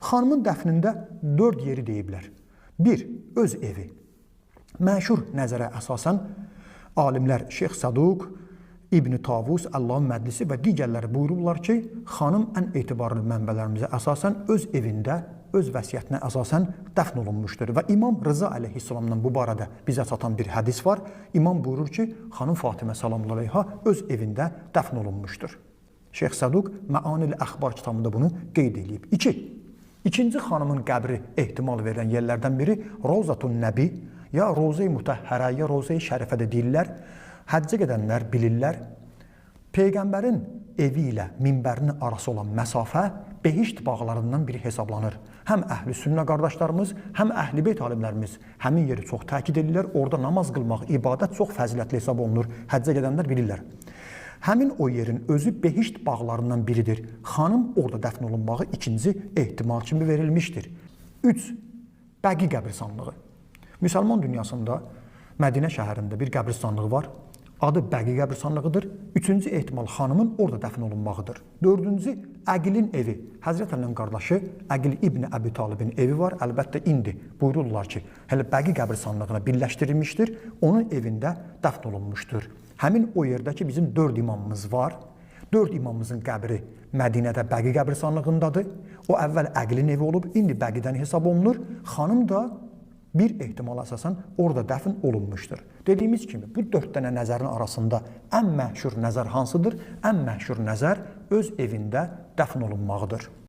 Xanımın dəfnində 4 yeri deyiblər. 1. Öz evi. Məşhur nəzərə əsasən alimlər Şeyx Saduq, İbn Tavus, Əllam Mədlisi və digərləri buyururlar ki, xanım ən etibarlı mənbələrimizə əsasən öz evində, öz vəsiyyətinə əsasən dəfn olunmuşdur. Və İmam Rıza əleyhissalamdan bu barədə bizə çatan bir hədis var. İmam buyurur ki, xanım Fatimə salamullah əleyha öz evində dəfn olunmuşdur. Şeyx Saduq Məanil Əxbar kitabında bunu qeyd eləyib. 2. İkinci xanımın qəbri ehtimal verilən yerlərdən biri Rozatun Nəbi ya Roza-i Mutəhhərə ya Roza-i Şərifə də deyirlər. Həccə gedənlər bilirlər. Peyğəmbərin evi ilə minbərinin arası olan məsafə behişt bağlarından biri hesablanır. Həm əhl-i sünnə qardaşlarımız, həm əhl-i beyt alimlərimiz həmin yeri çox təkid edirlər. Orada namaz qılmaq, ibadət çox fəzilətli hesab olunur. Həccə gedənlər bilirlər. Həmin o yerin özü behişt bağlarından biridir. Xanım orada dəfn olunmağı ikinci ehtimal kimi verilmişdir. 3. Bəqi qəbristanlığı. Müsəlman dünyasında Mədinə şəhərində bir qəbristanlığı var. Adı Bəqi qəbristanlığıdır. Üçüncü ehtimal xanımın orada dəfn olunmağıdır. Dördüncü, Əqilin evi. Həzrət Əlinin qardaşı Əqil İbn Əbi Talibin evi var. Əlbəttə indi buyururlar ki, hələ Bəqi qəbristanlığına birləşdirilmişdir. Onun evində dəfn olunmuşdur. Həmin o yerdə ki, bizim 4 imamımız var. 4 imamımızın qəbri Mədinədə Bəqi qəbristanlığındadır. O əvvəl Əqilin evi olub, indi Bəqidən hesab olunur. Xanım da bir ehtimala əsasən orada dəfn olunmuşdur. Dediyimiz kimi bu 4 dənə nəzərin arasında ən məşhur nəzər hansıdır? Ən məşhur nəzər öz evində dəfn olunmağıdır.